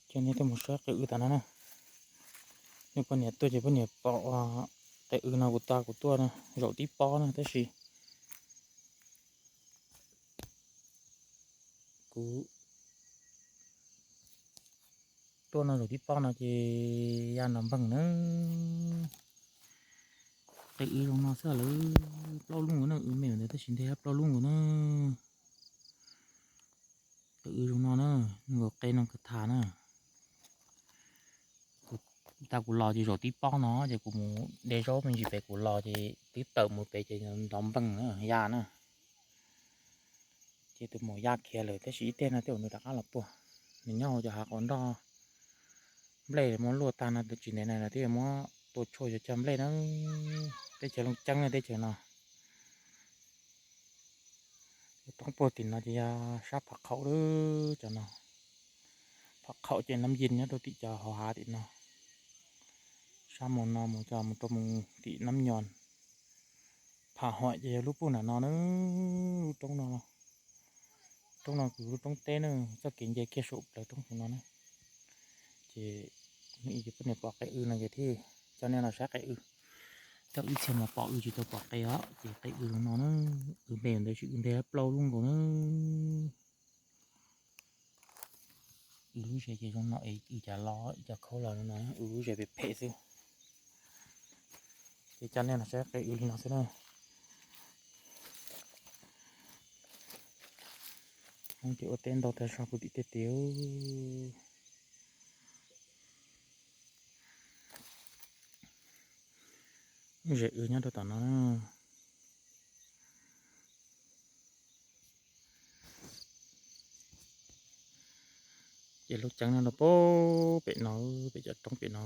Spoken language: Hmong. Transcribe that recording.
Ces nej tuaj mus saib qe w tas no na. Nej poj niam tuaj ces poj niam pom qe w no kuv tag kuv tuaj na, zaum tib pob na, tab sis kuv tuaj no zaum tib pob no ces ya nrov npeeg na. Qe w zoo no xwb lawm, plaub lub nkaus na, w me ntawd tab sis nteg plaub lub nkaus na. Qe w zoo no na, nkaus qe no kawg tham na. Kuv, tag kuv los ces zaum tib pob no ces kuv mus de zaub me ntsis pem kuv los ces twb tawm mus pem ces nrov npeeg na ya na. Ces tus maum ya khiav lawm tab sis ib teg no tej zaum nws rov qab los puag. Nws nyob hauv cov hav qaum nroj, nplej muab luaj tag no tus tsis ntev no nws twb yuav muab tua tshuaj yuav cog nplej na. Teb chaws Looj Ceeb na teb chaws no. Roob puag tim no ces yog sab Pham Qhaum lawm cov no. Pham Qhaum ces Nab Yis nyob rau tim cov hauv hav tim no. Sab mus no mus cov mus rau mus tim Nab Nyos. Pham Huam ces yog lub puag nram no na, lub roob no. Roob no kuj lub roob teb na, txoj kev nce kiag saum plawv roob saum no na. Ces nws ib ces poj niam pom qe w no ces thiaj coj nej los saib qe w. Coj wb txhia mas pom wb tsis tau pom qe os, ces qe w zoo no na, w me ntawd tsis w nteg plaub lub nkaus na. W lub zes ces zoo no es w cas los cov khaub los no, w lub zes phem phem xwb. Ces coj nej los saib qe w li no xwb na. Hmoob ces ua teb ntau tag zog puv tim tej tid. Zes w nyob rau tom no na. Ces lub ceeb no rau pem no, pem cov roob pem no.